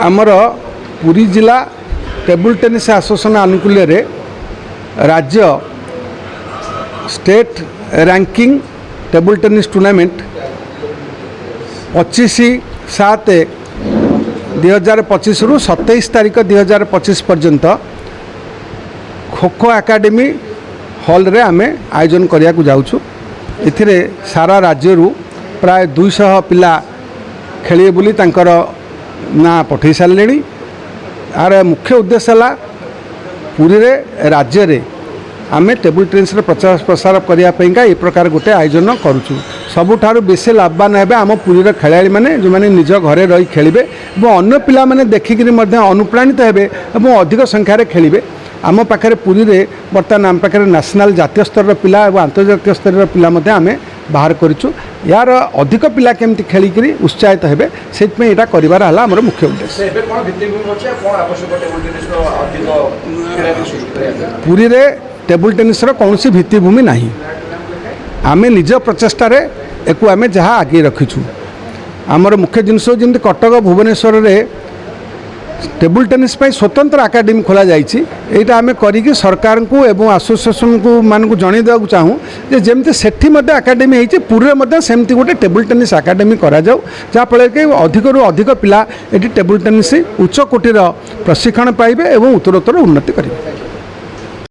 ଆମର ପୁରୀ ଜିଲ୍ଲା table tennis association ଆନୁକୂଲ୍ୟରେ ରାଜ୍ୟ state ranking table tennis tournament 25/7/2025ରୁ 27 ତାରିଖ 2025 ପର୍ଯ୍ୟନ୍ତ ଖୋଖୋ ଏକାଡେମୀ ହଲ୍ରେ ଆମେ ଆୟୋଜନ କରିବାକୁ ଯାଉଛୁ। ଏଥିରେ ସାରା ରାଜ୍ୟରୁ ପ୍ରାୟ 200 ପିଲା ଖେଳିବେ ବୋଲି ତାଙ୍କର ନାଁ ପଠାଇ ସାରିଲେଣି। ଏହାର ମୁଖ୍ୟ ଉଦ୍ଦେଶ୍ୟ ହେଲା, ପୁରୀରେ, ରାଜ୍ୟରେ ଆମେ ଟେବୁଲ୍ ଟେନିସ୍ର ପ୍ରଚାର ପ୍ରସାର କରିବା ପାଇଁକା ଏ ପ୍ରକାର ଗୋଟେ ଆୟୋଜନ କରୁଛୁ। ସବୁଠାରୁ ବେଶୀ ଲାଭବାନ ହେବେ ଆମ ପୁରୀର ଖେଳାଳିମାନେ, ଯେଉଁମାନେ ନିଜ ଘରେ ରହି ଖେଳିବେ ଏବଂ ଅନ୍ୟ ପିଲାମାନେ ଦେଖିକିରି ମଧ୍ୟ ଅନୁପ୍ରାଣିତ ହେବେ ଏବଂ ଅଧିକ ସଂଖ୍ୟାରେ ଖେଳିବେ। ଆମ ପାଖରେ ପୁରୀରେ ବର୍ତ୍ତମାନ ଆମ ପାଖରେ ନ୍ୟାସନାଲ୍, ଜାତୀୟ ସ୍ତରର ପିଲା ଏବଂ ଆନ୍ତର୍ଜାତୀୟ ସ୍ତରର ପିଲା ମଧ୍ୟ ଆମେ ବାହାର କରିଛୁ। ଏହାର ଅଧିକ ପିଲା କେମିତି ଖେଳିକିରି ଉତ୍ସାହିତ ହେବେ, ସେଥିପାଇଁ ଏଇଟା କରିବାର ହେଲା ଆମର ମୁଖ୍ୟ ଉଦ୍ଦେଶ୍ୟ। ଏବେ କ'ଣ ଭିତ୍ତିଭୂମି ଅଛି ଆଉ କ'ଣ ଆବଶ୍ୟକ ଟେବୁଲ ଟେନିସ୍ର ଅଧିକ ଖେଳାଳି ସୃଷ୍ଟି କରିବା ପାଇଁ? ପୁରୀରେ ଟେବୁଲ୍ ଟେନିସ୍ର କୌଣସି ଭିତ୍ତିଭୂମି ନାହିଁ। ଆମେ ନିଜ ପ୍ରଚେଷ୍ଟାରେ ଏକୁ ଆମେ ଯାହା ଆଗେଇ ରଖିଛୁ। ଆମର ମୁଖ୍ୟ ଜିନିଷ ହେଉଛି, ଯେମିତି କଟକ, ଭୁବନେଶ୍ୱରରେ ଟେବୁଲ୍ ଟେନିସ୍ ପାଇଁ ସ୍ୱତନ୍ତ୍ର ଏକାଡେମୀ ଖୋଲାଯାଇଛି, ଏଇଟା ଆମେ କରିକି ସରକାରଙ୍କୁ ଏବଂ ଆସୋସିଏସନକୁ ମାନଙ୍କୁ ଜଣାଇ ଦେବାକୁ ଚାହୁଁ ଯେ ଯେମିତି ସେଠି ମଧ୍ୟ ଏକାଡେମୀ ହେଇଛି, ପୁରୀରେ ମଧ୍ୟ ସେମିତି ଗୋଟେ ଟେବୁଲ୍ ଟେନିସ୍ ଏକାଡେମୀ କରାଯାଉ, ଯାହାଫଳରେ କି ଅଧିକରୁ ଅଧିକ ପିଲା ଏଠି ଟେବୁଲ୍ ଟେନିସ୍ ଉଚ୍ଚ କୋଟିର ପ୍ରଶିକ୍ଷଣ ପାଇବେ ଏବଂ ଉତ୍ତରୋତ୍ତର ଉନ୍ନତି କରିବେ।